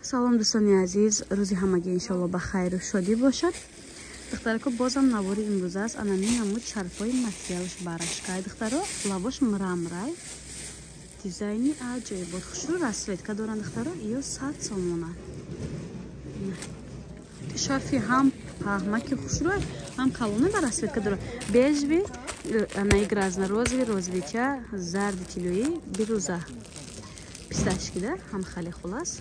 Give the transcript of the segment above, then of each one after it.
Салом, дӯстони азиз, рӯзи ҳамагӣ иншоалло ба хайру шодӣ бошад. Духтарако, бозам навори имрӯз аст. Анами намуд шарфҳои материалаш барашкай, духтаро, лавош мрамрай, дизайни аҷоибот, хушрӯ расцветка доранд, духтаро, ё 100 сомона. Шарфи ҳам паҳмаки хушрӯй, ҳам калона ба расцветка дорад. Бежевый, анаи грязно-розовый, розовича, зарди тиллоӣ, бирӯза, писташкида ҳам хеле. Хулас,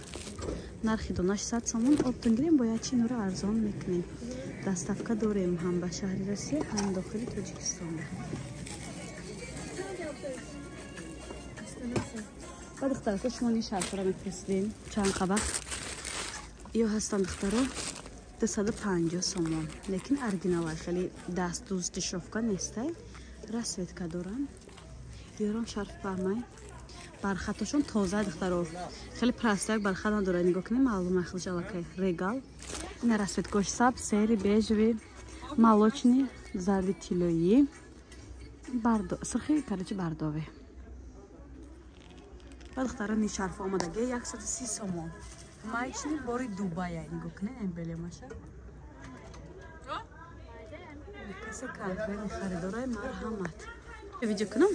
нархи донаш 100 сомон. Оптом гирем, бояд чи нуро арзон мекунем. Доставка дорем ҳам ба шаҳри Россия, ҳам дохили Тоҷикистон. Ба духтарако, шумо ни шарфҳоро мефиристем чанд қабақ ё ҳастанд, духтаро, 250 сомон, лекин оригиналай, хеле дастдӯз, дешёвка нестай, расцветка доранд. Ёрам шарф паҳмай, бархатошон тоза, духтаро, хеле простяк бархат надорад. Нигоҳ кунед, маълума хелш аллакай регал. Ина расцветкош: сабз, серый, бежевый, молочный, зарди тиллоӣ, сирхи, короче, бардове. Ба духтаро, ни шарф омадаги 130 сомон, маечный, бори Дубая. Нигоҳ кунед, эмблемаша. Касе конкретный харидорай, марҳамат. Видео кунам,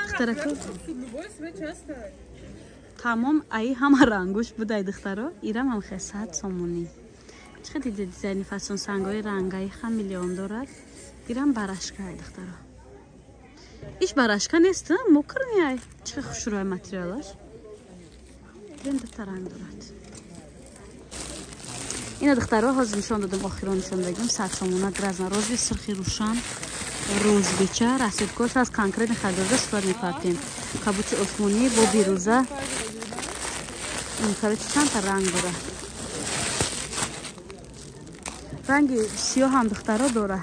духтарако. Тамом, аи ҳама рангуш будай, духтаро. Ирам ҳам хе 100 сомонӣ. Чӣ хел дида, дизайни фасон, сангҳои рангаи хамелеон дорад. Ирам барашкай, духтаро. Иш барашка нест, мокрный. Чӣ хел хушрӯй материалаш. Ирам дута ранг дорад. Ина, духтаро, ҳозир нишон додам, охирон нишон додем. 100 сомона, грязно-розовый, сирхи рӯшан, розбича, расцветкош аз конкретный харидорда сурат мепартем. Кабути осмонӣ бо бирӯза, короче, чандта ранг дора. Ранги сиёҳ ҳам, духтаро, дора.